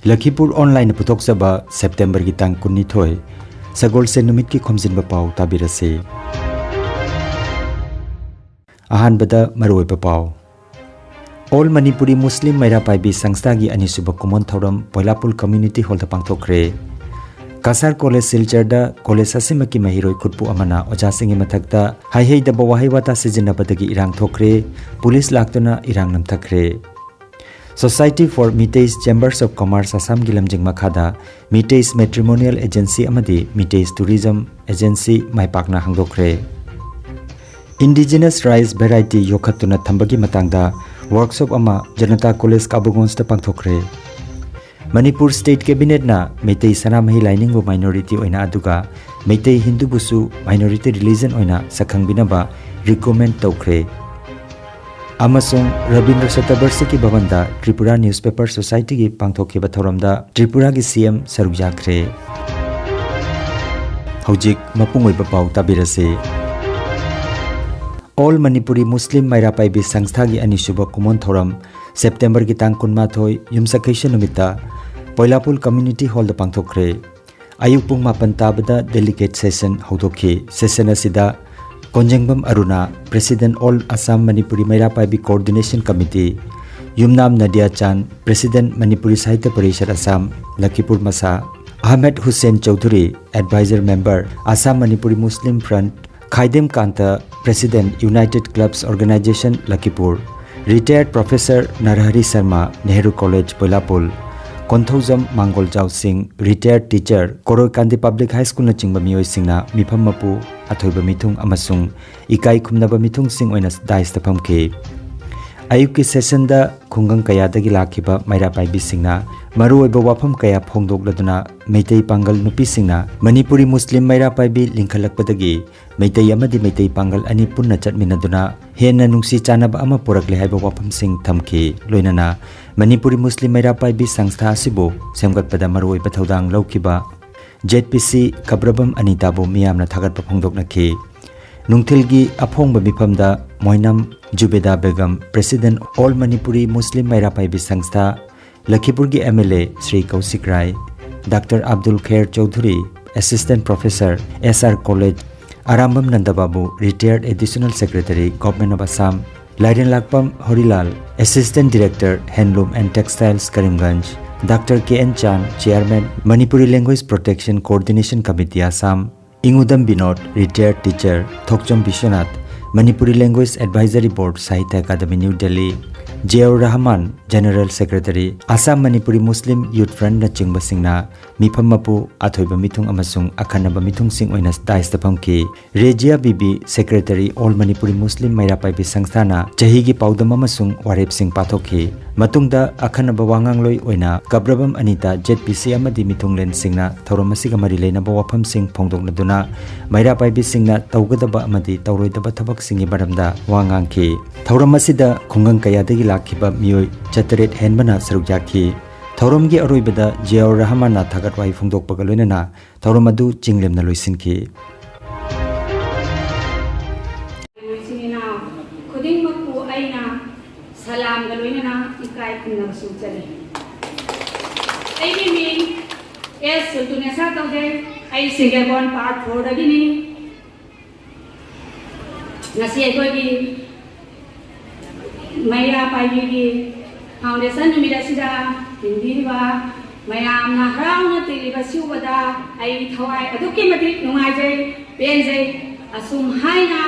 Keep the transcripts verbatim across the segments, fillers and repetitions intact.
ꯂꯈꯤꯄꯨꯔ ꯑꯣꯟꯂꯥꯏꯟꯅ ꯄꯨꯊꯣꯛꯆꯕ ꯁꯦꯞꯇꯦꯝꯕꯔꯒꯤ ꯇꯥꯡ ꯀꯨꯟꯅꯤꯊꯣꯏ, ꯁꯒꯣꯜꯁꯦꯟ ꯅꯨꯃꯤꯠꯀꯤ ꯈꯣꯝꯖꯤꯟꯕ ꯄꯥꯎ ꯇꯥꯕꯤꯔꯁꯤ꯫ ꯑꯍꯥꯟꯕꯗ ꯃꯔꯨꯑꯣꯏꯕ ꯄꯥꯎ꯫ ꯑꯣꯜ ꯃꯅꯤꯄꯨꯔꯤ ꯃꯨꯁꯂꯤꯝ ꯃꯩꯔꯥ ꯄꯥꯏꯕꯤ ꯁꯪꯁꯊꯥꯒꯤ ꯑꯅꯤꯁꯨꯕ ꯀꯨꯃꯣꯟ ꯊꯧꯔꯝ ꯄꯣꯏꯂꯥꯄꯨꯜ ꯀꯝꯃ꯭ꯌꯨꯅꯤꯇꯤ ꯍꯣꯜꯗ ꯄꯥꯡꯊꯣꯛꯈ꯭ꯔꯦ꯫ ꯀꯁꯥꯔ ꯀꯣꯂꯦꯖ ꯁꯤꯜꯆꯔꯗ ꯀꯣꯂꯦꯖ ꯑꯁꯤꯃꯛꯀꯤ ꯃꯍꯩꯔꯣꯏ ꯈꯨꯠꯄꯨ ꯑꯃꯅ ꯑꯣꯖꯥꯁꯤꯡꯒꯤ ꯃꯊꯛꯇ ꯍꯥꯏꯍꯩꯗꯕ ꯋꯥꯍꯩ ꯋꯥꯇꯥ ꯁꯤꯖꯤꯟꯅꯕꯗꯒꯤ ꯏꯔꯥꯡ ꯊꯣꯛꯈ꯭ꯔꯦ꯫ ꯄꯨꯂꯤꯁ ꯂꯥꯛꯇꯨꯅ ꯏꯔꯥꯡ ꯅꯝꯊꯈ꯭ꯔꯦ꯫ Society for Meiteis Chambers of Commerce ꯑꯁꯥꯝꯒꯤ ꯂꯝꯖꯤꯡ ꯃꯈꯥꯗ ꯃꯤꯇꯩꯁ ꯃꯦꯇ꯭ꯔꯤꯃꯣꯅꯤꯌꯦꯜ ꯑꯦꯖꯦꯟꯁꯤ ꯑꯃꯗꯤ ꯃꯤꯇꯩꯁ ꯇꯨꯔꯤꯖꯝ ꯑꯦꯖꯦꯟꯁꯤ ꯃꯥꯏ ꯄꯥꯛꯅ ꯍꯥꯡꯗꯣꯛꯈ꯭ꯔꯦ꯫ Indigenous rice variety ꯌꯣꯛꯈꯠꯇꯨꯅ ꯊꯝꯕꯒꯤ ꯃꯇꯥꯡꯗ ꯋꯥꯔꯛꯁꯣꯞ ꯑꯃ ꯖꯅꯇꯥ ꯀꯣꯂꯦꯖ ꯀꯥꯕꯨꯒꯣꯟꯁꯇ ꯄꯥꯡꯊꯣꯛꯈ꯭ꯔꯦ꯫ ꯃꯅꯤꯄꯨꯔ ꯁ꯭ꯇꯦꯠ ꯀꯦꯕꯤꯅꯦꯠꯅ ꯃꯩꯇꯩ ꯁꯅꯥꯃꯍꯤ ꯂꯥꯏꯅꯤꯡꯕꯨ ꯃꯥꯏꯅꯣꯔꯤꯇꯤ ꯑꯣꯏꯅ ꯑꯗꯨꯒ ꯃꯩꯇꯩ ꯍꯤꯟꯗꯨꯕꯨꯁꯨ ꯃꯥꯏꯅꯣꯔꯤꯇꯤ ꯔꯤꯂꯤꯖꯟ ꯑꯣꯏꯅ ꯁꯛꯈꯪꯕꯤꯅꯕ ꯔꯤꯀꯣꯃꯦꯟ ꯇꯧꯈ꯭ꯔꯦ꯫ ꯑꯃꯁꯨꯡ ꯔꯕꯤꯟꯗ꯭ꯔ ꯁꯇꯕꯔꯁꯤꯀꯤ ꯚꯕꯟꯗ ꯇ꯭ꯔꯤꯄꯨꯔꯥ ꯅ꯭ꯌꯨꯁꯄꯦꯄꯔ ꯁꯣꯁꯥꯏꯇꯤꯒꯤ ꯄꯥꯡꯊꯣꯛꯈꯤꯕ ꯊꯧꯔꯝꯗ ꯇ꯭ꯔꯤꯄꯨꯔꯥꯒꯤ ꯁꯤ ꯑꯦꯝ ꯁꯔꯨꯛ ꯌꯥꯈ꯭ꯔꯦ꯫ ꯍꯧꯖꯤꯛ ꯃꯄꯨꯡ ꯑꯣꯏꯕ ꯄꯥꯎ ꯇꯥꯕꯤꯔꯁꯤ꯫ ꯑꯣꯜ ꯃꯅꯤꯄꯨꯔꯤ ꯃꯨꯁꯂꯤꯝ ꯃꯩꯔꯥ ꯄꯥꯏꯕꯤ ꯁꯪꯁꯊꯥꯒꯤ ꯑꯅꯤꯁꯨꯕ ꯀꯨꯃꯣꯟ ꯊꯧꯔꯝ ꯁꯦꯞꯇꯦꯝꯕꯔꯒꯤ ꯇꯥꯡ ꯀꯨꯟꯃꯥꯊꯣꯏ, ꯌꯨꯝꯁꯀꯩꯁ ꯅꯨꯃꯤꯠꯇ ꯄꯣꯏꯂꯥꯄꯨꯜ ꯀꯝꯃ꯭ꯌꯨꯅꯤꯇꯤ ꯍꯣꯜꯗ ꯄꯥꯡꯊꯣꯛꯈ꯭ꯔꯦ꯫ ꯑꯌꯨꯛ ꯄꯨꯡ ꯃꯥꯄꯟ ꯇꯥꯕꯗ ꯗꯦꯂꯤꯒꯦꯠ ꯁꯦꯁꯟ ꯍꯧꯗꯣꯛꯈꯤ꯫ ꯁꯦꯁꯟ ꯑꯁꯤꯗ Konjengbam Aruna, president all Assam Manipuri Meira Paibi coordination committee, Yumnam Nadiya Chan, president Manipuri Sahitya Parishad Assam, Lakhipur ꯃꯁꯥ, Ahmed Hussain Chowdhury, adviser member, Assam Manipuri Muslim front, Khaidem Kanta, president, united clubs organisation Lakhipur, retired professor Narahari Sarma, Nehru college Boilapul, Konthoujam Mangoljao Singh, retired teacher, ꯀꯣꯔꯣꯏꯀꯥꯟꯗꯤ public ꯍꯥꯏ ꯁ꯭ꯀꯨꯜꯅꯆꯤꯡꯕ ꯃꯤꯑꯣꯏꯁꯤꯡꯅ ꯃꯤꯐꯝ ꯃꯄꯨ, ꯑꯊꯣꯏꯕ ꯃꯤꯊꯨꯡ ꯑꯃꯁꯨꯡ ꯏꯀꯥꯏ ꯈꯨꯝꯅꯕ ꯃꯤꯊꯨꯡꯁꯤꯡ ꯑꯣꯏꯅ ꯗꯥꯏꯁꯇ ꯐꯝꯈꯤ꯫ ꯑꯌꯨꯛꯀꯤ ꯁꯦꯁꯟꯗ ꯈꯨꯡꯒꯪ ꯀꯌꯥꯗꯒꯤ ꯂꯥꯛꯈꯤꯕ ꯃꯩꯔꯥ ꯄꯥꯏꯕꯤꯁꯤꯡꯅ ꯃꯔꯨꯑꯣꯏꯕ ꯋꯥꯐꯝ ꯀꯌꯥ ꯐꯣꯡꯗꯣꯛꯂꯗꯨꯅ ꯃꯩꯇꯩ ꯄꯥꯡꯒꯜ ꯅꯨꯄꯤꯁꯤꯡꯅ ꯃꯅꯤꯄꯨꯔꯤ ꯃꯨꯁꯂꯤꯝ ꯃꯩꯔꯥ ꯄꯥꯏꯕꯤ ꯂꯤꯡꯈꯠꯂꯛꯄꯗꯒꯤ ꯃꯩꯇꯩ ꯑꯃꯗꯤ ꯃꯩꯇꯩ ꯄꯥꯡꯒꯜ ꯑꯅꯤ ꯄꯨꯟꯅ ꯆꯠꯃꯤꯟꯅꯗꯨꯅ ꯍꯦꯟꯅ ꯅꯨꯡꯁꯤ ꯆꯥꯟꯅꯕ ꯑꯃ ꯄꯨꯔꯛꯂꯦ ꯍꯥꯏꯕ ꯋꯥꯐꯝꯁꯤꯡ ꯊꯝꯈꯤ꯫ ꯂꯣꯏꯅꯅ ꯃꯅꯤꯄꯨꯔꯤ ꯃꯨꯁꯂꯤꯝ ꯃꯩꯔꯥ ꯄꯥꯏꯕꯤ ꯁꯪꯁꯊꯥ ꯑꯁꯤꯕꯨ ꯁꯦꯝꯒꯠꯄꯗ ꯃꯔꯨꯑꯣꯏꯕ ꯊꯧꯗꯥꯡ ꯂꯧꯈꯤꯕ ꯖꯦꯗ ꯄꯤ ꯁꯤ ꯀꯕ꯭ꯔꯕꯝ ꯑꯅꯤꯇꯥꯕꯨ ꯃꯤꯌꯥꯝꯅ ꯊꯥꯒꯠꯄ ꯐꯣꯡꯗꯣꯛꯅꯈꯤ꯫ ꯅꯨꯡꯊꯤꯜꯒꯤ ꯑꯐꯣꯡꯕ ꯃꯤꯐꯝꯗ Moinam Jubeda Begum, president all Manipuri Muslim Meira Paibi Sanstha, ꯂꯈꯤꯄꯨꯔꯒꯤ M L A Shri Kaushik Rai, doctor Abdul Kher Chowdhury, Assistant Professor, S R College, Arambam Nandababu, Retired Additional Secretary, Government of Assam, Lairenlakpam Horilal, Assistant Director, Handloom and Textiles, Karimganj, doctor K N Chan, Chairman, Manipuri Language Protection Coordination Committee, Assam, Ingudam Binod, Retired Teacher, Thokchom Bishwanath, Manipuri Language Advisory Board, Sahitya Academy, New Delhi, Ziaur Rahman, General Secretary, Assam Manipuri Muslim Youth Front ꯅꯆꯤꯡꯕꯁꯤꯡꯅ ꯃꯤꯐꯝ ꯃꯄꯨ, ꯑꯊꯣꯏꯕ ꯃꯤꯊꯨꯡ ꯑꯃꯁꯨꯡ ꯑꯈꯟꯅꯕ ꯃꯤꯊꯨꯡꯁꯤꯡ ꯑꯣꯏꯅ dais ꯇ ꯐꯝꯈꯤ꯫ ꯔꯦꯖꯤꯌꯥ ꯕꯤꯕꯤ, Secretary, All Manipuri Muslim ꯃꯩꯔꯥ ꯄꯥꯏꯕꯤ ꯁꯪꯁꯊꯥꯅ ꯆꯍꯤꯒꯤ ꯄꯥꯎꯗꯝ ꯑꯃꯁꯨꯡ ꯋꯥꯔꯦꯞꯁꯤꯡ ꯄꯥꯊꯣꯛꯈꯤ꯫ ꯃꯇꯨꯡꯗ ꯑꯈꯟꯅꯕ ꯋꯥꯉꯥꯡꯂꯣꯏ ꯑꯣꯏꯅ ꯀꯕ꯭ꯔꯕꯝ ꯑꯅꯤꯇꯥ, Z P C ꯑꯃꯗꯤ ꯃꯤꯊꯨꯡꯂꯦꯟꯁꯤꯡꯅ ꯊꯧꯔꯝ ꯑꯁꯤꯒ ꯃꯔꯤ ꯂꯩꯅꯕ ꯋꯥꯐꯝꯁꯤꯡ ꯐꯣꯡꯗꯣꯛꯅꯗꯨꯅ ꯃꯩꯔꯥ ꯄꯥꯏꯕꯤꯁꯤꯡꯅ ꯇꯧꯒꯗꯕ ꯑꯃꯗꯤ ꯇꯧꯔꯣꯏꯗꯕ ꯊꯕꯛꯁꯤꯡꯒꯤ ꯃꯔꯝꯗ ꯋꯥ ꯉꯥꯡꯈꯤ꯫ ꯊꯧꯔꯝ ꯑꯁꯤꯗ ꯈꯨꯡꯒꯪ ꯀꯌꯥꯗꯒꯤ ꯂꯥꯛꯈꯤꯕ ꯃꯤꯑꯣꯏ ꯆꯥꯇꯔꯦꯠ ꯍꯦꯟꯕꯅ ꯁꯔꯨꯛ ꯌꯥꯈꯤ꯫ ꯊꯧꯔꯝꯒꯤ ꯑꯔꯣꯏꯕꯗ ꯖꯤꯌꯥꯎꯔ ꯔꯍꯃꯥꯟꯅ ꯊꯥꯒꯠ ꯋꯥꯍꯩ ꯐꯣꯡꯗꯣꯛꯄꯒ ꯂꯣꯏꯅꯅ ꯊꯧꯔꯝ ꯑꯗꯨ ꯆꯤꯡꯂꯦꯝꯅ ꯂꯣꯏꯁꯤꯟꯈꯤ꯫ ꯏꯆꯤꯟ ꯏꯅꯥꯎ ꯈꯨꯗꯤꯡꯃꯛꯄꯨ ꯑꯩꯅ ꯁꯂꯥꯝꯒ ꯂꯣꯏꯅꯅ ꯏꯀꯥꯏ ꯈꯨꯝꯅꯕꯁꯨ ꯎꯠꯆꯔꯤ꯫ ꯑꯩꯒꯤ ꯃꯤꯡ ꯑꯦꯁ ꯁꯨꯜꯇꯨꯅꯦꯁꯥ ꯀꯧꯖꯩ꯫ ꯑꯩ ꯁꯤꯡꯒꯦꯕꯣꯟ ꯄꯥꯔꯠ ꯐꯣꯔꯗꯒꯤꯅꯤ꯫ ꯉꯁꯤ ꯑꯩꯈꯣꯏꯒꯤ ꯃꯩꯔꯥ ꯄꯥꯏꯕꯤꯒꯤ foundation ꯅꯨꯃꯤꯠ ꯑꯁꯤꯗ ꯇꯤꯟꯕꯤꯔꯤꯕ ꯃꯌꯥꯝꯅ ꯍꯔꯥꯎꯅ ꯇꯤꯜꯂꯤꯕ ꯁꯤ ꯎꯕꯗ ꯑꯩ ꯊꯋꯥꯏ ꯑꯗꯨꯛꯀꯤ ꯃꯇꯤꯛ ꯅꯨꯡꯉꯥꯏꯖꯩ, ꯄꯦꯟꯖꯩ꯫ ꯑꯁꯨꯝ ꯍꯥꯏꯅ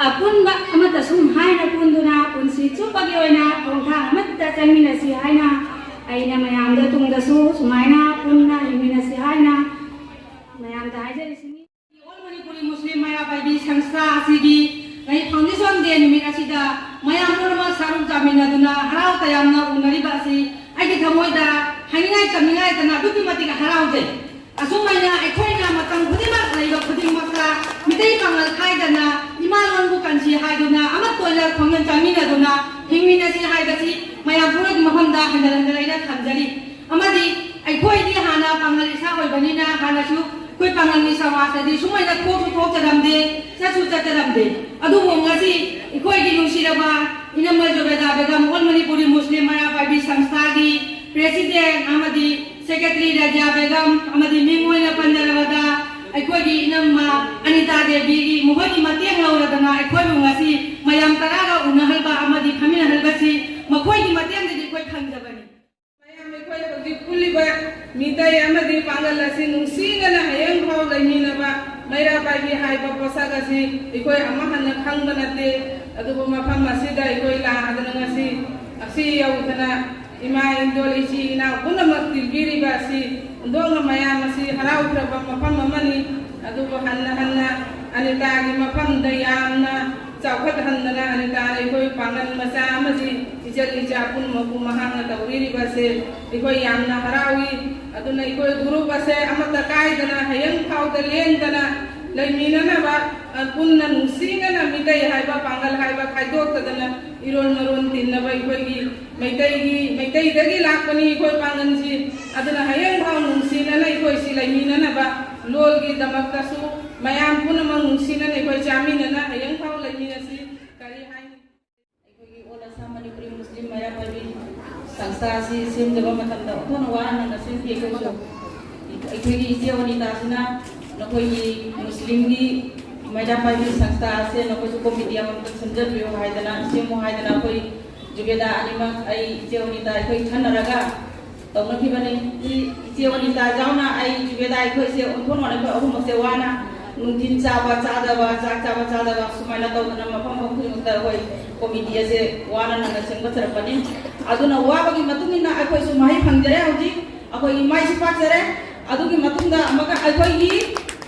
ꯑꯄꯨꯟꯕ ꯑꯃꯠꯇ ꯁꯨꯝ ꯍꯥꯏꯅ ꯄꯨꯟꯗꯨꯅ ꯄꯨꯟꯁꯤ ꯆꯨꯞꯄꯒꯤ ꯑꯣꯏꯅ ꯈꯣꯡꯊꯥꯡ ꯑꯃꯠꯇ ꯆꯪꯃꯤꯟꯅꯁꯤ ꯍꯥꯏꯅ ꯑꯩꯅ ꯃꯌꯥꯝꯗ ꯇꯨꯡꯗꯁꯨ ꯁꯨꯃꯥꯏꯅ ꯄꯨꯟꯅ ꯍꯤꯡꯃꯤꯟꯅꯁꯤ ꯍꯥꯏꯅ ꯃꯌꯥꯝꯗ ꯍꯥꯏꯖꯔꯤꯁꯤꯅꯤ꯫ All Manipuri Muslim ꯃꯩꯔꯥ ꯄꯥꯏꯕꯤ ꯁꯪꯁꯊꯥ ꯑꯁꯤꯒꯤ ꯉꯁꯤ foundation day ꯅꯨꯃꯤꯠ ꯑꯁꯤꯗ ꯃꯌꯥꯝ ꯄꯨꯝꯅꯃꯛ ꯁꯔꯨꯛ ꯆꯥꯃꯤꯟꯅꯗꯨꯅ ꯍꯔꯥꯎ ꯇꯌꯥꯝꯅ ꯎꯅꯔꯤꯕ ꯑꯁꯤ ꯑꯩꯒꯤ ꯊꯃꯣꯏꯗ ꯍꯥꯏꯅꯤꯡꯉꯥꯏ ꯇꯝꯅꯤꯡꯉꯥꯏ ꯂꯩꯇꯅ ꯑꯗꯨꯛꯀꯤ ꯃꯇꯤꯛ ꯍꯔꯥꯎꯖꯩ꯫ ꯑꯁꯨꯃꯥꯏꯅ ꯑꯩꯈꯣꯏꯅ ꯃꯇꯝ ꯈꯨꯗꯤꯡꯃꯛ ꯂꯩꯕ ꯈꯨꯗꯤꯡꯃꯛꯇ ꯃꯤꯇꯩ ꯄꯥꯉꯜ ꯈꯥꯏꯗꯅ ꯏꯃꯥ ꯂꯣꯟꯕꯨ ꯀꯟꯁꯤ ꯍꯥꯏꯗꯨꯅ ꯑꯃꯠꯇ ꯑꯣꯏꯅ ꯈꯣꯡꯖꯪ ꯆꯪꯃꯤꯟꯅꯗꯨꯅ ꯍꯤꯡꯃꯤꯟꯅꯁꯤ ꯍꯥꯏꯕꯁꯤ ꯃꯌꯥꯝ ꯄꯨꯝꯅꯃꯛꯀꯤ ꯃꯐꯝꯗ ꯍꯟꯖꯤꯟ ꯍꯟꯖꯤꯟ ꯑꯩꯅ ꯊꯝꯖꯔꯤ꯫ ꯑꯃꯗꯤ ꯑꯩꯈꯣꯏꯗꯤ ꯍꯥꯟꯅ ꯄꯥꯉꯜ ꯏꯁꯥ ꯑꯣꯏꯕꯅꯤꯅ ꯍꯥꯟꯅꯁꯨ ꯑꯩꯈꯣꯏ ꯄꯥꯉꯜꯒꯤ ꯁꯃꯥꯖꯇꯗꯤ ꯁꯨꯃꯥꯏꯅ ꯊꯣꯛꯁꯨ ꯊꯣꯛꯆꯔꯝꯗꯦ, ꯆꯠꯁꯨ ꯆꯠꯆꯔꯝꯗꯦ꯫ ꯑꯗꯨꯕꯨ ꯉꯁꯤ ꯑꯩꯈꯣꯏꯒꯤ ꯅꯨꯡꯁꯤꯔꯕ ꯏꯅꯝꯃ ꯖꯨꯕꯦꯗꯥ Begum, all Manipuri Muslim Meira ꯄꯥꯏꯕꯤ ꯁꯪꯁꯊꯥꯒꯤ president ꯑꯃꯗꯤ ꯁꯦꯀ꯭ꯔꯦꯇꯔꯤ ꯔꯖꯤꯌꯥ ꯕꯦꯒꯝ, ꯑꯃꯗꯤ ꯃꯤꯡ ꯑꯣꯏꯅ ꯄꯟꯖꯔꯕꯗ ꯑꯩꯈꯣꯏꯒꯤ ꯏꯅꯝꯃ ꯑꯅꯤꯇꯥ ꯗꯦꯕꯤꯒꯤ, ꯃꯈꯣꯏꯒꯤ ꯃꯇꯦꯡ ꯂꯧꯔꯗꯅ ꯑꯩꯈꯣꯏꯕꯨ ꯉꯁꯤ ꯃꯌꯥꯝ ꯇꯔꯥꯒ ꯎꯅꯍꯟꯕ ꯑꯃꯗꯤ ꯐꯝꯃꯤꯟꯅꯍꯟꯕꯁꯤ ꯃꯈꯣꯏꯒꯤ ꯃꯇꯦꯡꯗꯒꯤ ꯑꯩꯈꯣꯏ ꯐꯪꯖꯕꯅꯤ꯫ ꯃꯌꯥꯝ, ꯑꯩꯈꯣꯏ ꯍꯧꯖꯤꯛ ꯄꯨꯜꯂꯤꯕ ꯃꯤꯇꯩ ꯑꯃꯗꯤ ꯄꯥꯡꯒꯜ ꯑꯁꯤ ꯅꯨꯡꯁꯤꯅꯅ ꯍꯌꯦꯡ ꯐꯥꯎ ꯂꯩꯃꯤꯟꯅꯕ ꯃꯩꯔꯥ ꯄꯥꯏꯕꯤ ꯍꯥꯏꯕ ꯄꯣꯠꯁꯛ ꯑꯁꯤ ꯑꯩꯈꯣꯏ ꯑꯃꯨꯛ ꯍꯟꯅ ꯈꯪꯕ ꯅꯠꯇꯦ꯫ ꯑꯗꯨꯕꯨ ꯃꯐꯝ ꯑꯁꯤꯗ ꯑꯩꯈꯣꯏ ꯂꯥꯛꯑꯗꯅ ꯉꯁꯤ, ꯉꯁꯤ ꯌꯧꯗꯅ ꯏꯃꯥ ꯏꯟꯗꯣꯜ ꯏꯆꯤ ꯏꯅꯥꯎ ꯄꯨꯝꯅꯃꯛ ꯇꯤꯟꯕꯤꯔꯤꯕ ꯑꯁꯤ ꯑꯣꯟꯊꯣꯛꯅ ꯃꯌꯥꯝ ꯑꯁꯤ ꯍꯔꯥꯎꯈ꯭ꯔꯕ ꯃꯐꯝ ꯑꯃꯅꯤ꯫ ꯑꯗꯨꯕꯨ ꯍꯟꯅ ꯍꯟꯅ ꯑꯅꯤꯇꯥꯒꯤ ꯃꯐꯝꯗ ꯌꯥꯝꯅ ꯆꯥꯎꯈꯠꯍꯟꯗꯅ ꯑꯅꯤꯇꯥꯅ ꯑꯩꯈꯣꯏ ꯄꯥꯡꯒꯜ ꯃꯆꯥ ꯑꯃꯗꯤ ꯏꯆꯜ ꯏꯆꯥ ꯄꯨꯝꯅꯃꯛꯄꯨ ꯃꯍꯥꯛꯅ ꯇꯧꯕꯤꯔꯤꯕꯁꯦ ꯑꯩꯈꯣꯏ ꯌꯥꯝꯅ ꯍꯔꯥꯎꯏ꯫ ꯑꯗꯨꯅ ꯑꯩꯈꯣꯏ ꯒ꯭ꯔꯨꯞ ꯑꯁꯦ ꯑꯃꯠꯇ ꯀꯥꯏꯗꯅ ꯍꯌꯦꯡ ꯐꯥꯎꯗ ꯂꯦꯡꯗꯅ ꯂꯩꯃꯤꯟꯅꯅꯕ, ꯑ, ꯄꯨꯟꯅ ꯅꯨꯡꯁꯤꯅꯅ ꯃꯤꯇꯩ ꯍꯥꯏꯕ ꯄꯥꯡꯒꯜ ꯍꯥꯏꯕ ꯈꯥꯏꯗꯣꯛꯇꯗꯅ ꯏꯔꯣꯟ ꯃꯔꯣꯟ ꯇꯤꯟꯅꯕ ꯑꯩꯈꯣꯏꯒꯤ ꯃꯩꯇꯩꯒꯤ, ꯃꯩꯇꯩꯗꯒꯤ ꯂꯥꯛꯄꯅꯤ ꯑꯩꯈꯣꯏ ꯄꯥꯡꯒꯜꯁꯤ꯫ ꯑꯗꯨꯅ ꯍꯌꯦꯡ ꯐꯥꯎ ꯅꯨꯡꯁꯤꯅꯅ ꯑꯩꯈꯣꯏꯁꯤ ꯂꯩꯃꯤꯟꯅꯅꯕ ꯂꯣꯜꯒꯤꯗꯃꯛꯇꯁꯨ ꯃꯌꯥꯝ ꯄꯨꯝꯅꯃꯛ ꯅꯨꯡꯁꯤꯅꯅ ꯑꯩꯈꯣꯏ ꯆꯥꯃꯤꯟꯅꯅ ꯍꯌꯦꯡ ꯐꯥꯎ ꯂꯩꯃꯤꯟꯅꯁꯤ꯫ ꯀꯔꯤ ꯍꯥꯏꯅꯤ? ꯑꯩꯈꯣꯏꯒꯤ ꯑꯣꯜ ꯑꯁꯥꯝ ꯃꯅꯤꯄꯨꯔꯤ ꯃꯨꯁꯂꯤꯝ ꯃꯩꯔꯥ ꯄꯥꯏꯕꯤ ꯁꯪꯁꯊꯥ ꯑꯁꯤ ꯁꯦꯝꯖꯕ ꯃꯇꯝꯗ ꯑꯣꯟꯊꯣꯛꯅ ꯋꯥꯅ ꯅꯪꯅ ꯁꯦꯝꯈꯤ꯫ ꯑꯩꯈꯣꯏꯁꯨ, ꯑꯩꯈꯣꯏꯒꯤ ꯏꯆꯦ ꯑꯣꯅꯤꯇꯥꯁꯤꯅ ꯅꯈꯣꯏꯒꯤ ꯃꯨꯁꯂꯤꯝꯒꯤ ꯃꯩꯔꯥ ꯄꯥꯏꯕꯤ ꯁꯪꯁꯊꯥ ꯑꯁꯦ ꯅꯈꯣꯏꯁꯨ ꯀꯣꯃꯤꯇꯤ ꯑꯃꯃꯝꯇ ꯁꯦꯝꯖꯕꯤꯌꯨ ꯍꯥꯏꯗꯅ, ꯁꯦꯝꯃꯨ ꯍꯥꯏꯗꯅ ꯑꯩꯈꯣꯏ ꯖꯨꯕꯦꯗꯥ ꯑꯅꯤꯃꯛ, ꯑꯩ ꯏꯆꯦ ꯑꯣꯅꯤꯇꯥ, ꯑꯩꯈꯣꯏ ꯈꯟꯅꯔꯒ ꯇꯧꯅꯈꯤꯕꯅꯤ꯫ ꯏ-, ꯏꯆꯦ ꯑꯣꯅꯤꯇꯥ ꯌꯥꯎꯅ ꯑꯩ ꯖꯨꯕꯦꯗꯥ, ꯑꯩꯈꯣꯏꯁꯦ ꯑꯣꯟꯊꯣꯛꯅ ꯑꯩꯈꯣꯏ ꯑꯍꯨꯝꯃꯛꯁꯦ ꯋꯥꯅ ꯅꯨꯡꯊꯤꯟ ꯆꯥꯕ ꯆꯥꯗꯕ, ꯆꯥꯛ ꯆꯥꯕ ꯆꯥꯗꯕ ꯁꯨꯃꯥꯏꯅ ꯇꯧꯗꯅ ꯃꯐꯝ ꯃꯐꯝ ꯈꯨꯗꯤꯡꯃꯛꯇ ꯑꯩꯈꯣꯏ ꯀꯣꯃꯤꯇꯤ ꯑꯁꯦ ꯋꯥꯅ ꯅꯪꯅ ꯁꯦꯝꯒꯠꯆꯔꯛꯄꯅꯤ꯫ ꯑꯗꯨꯅ ꯋꯥꯕꯒꯤ ꯃꯇꯨꯡ ꯏꯟꯅ ꯑꯩꯈꯣꯏꯁꯨ ꯃꯍꯩ ꯐꯪꯖꯔꯦ꯫ ꯍꯧꯖꯤꯛ ꯑꯩꯈꯣꯏꯒꯤ ꯃꯥꯏꯁꯨ ꯄꯥꯛꯆꯔꯦ꯫ ꯑꯗꯨꯒꯤ ꯃꯇꯨꯡꯗ ꯑꯃꯨꯛꯀ ꯑꯩꯈꯣꯏꯒꯤ,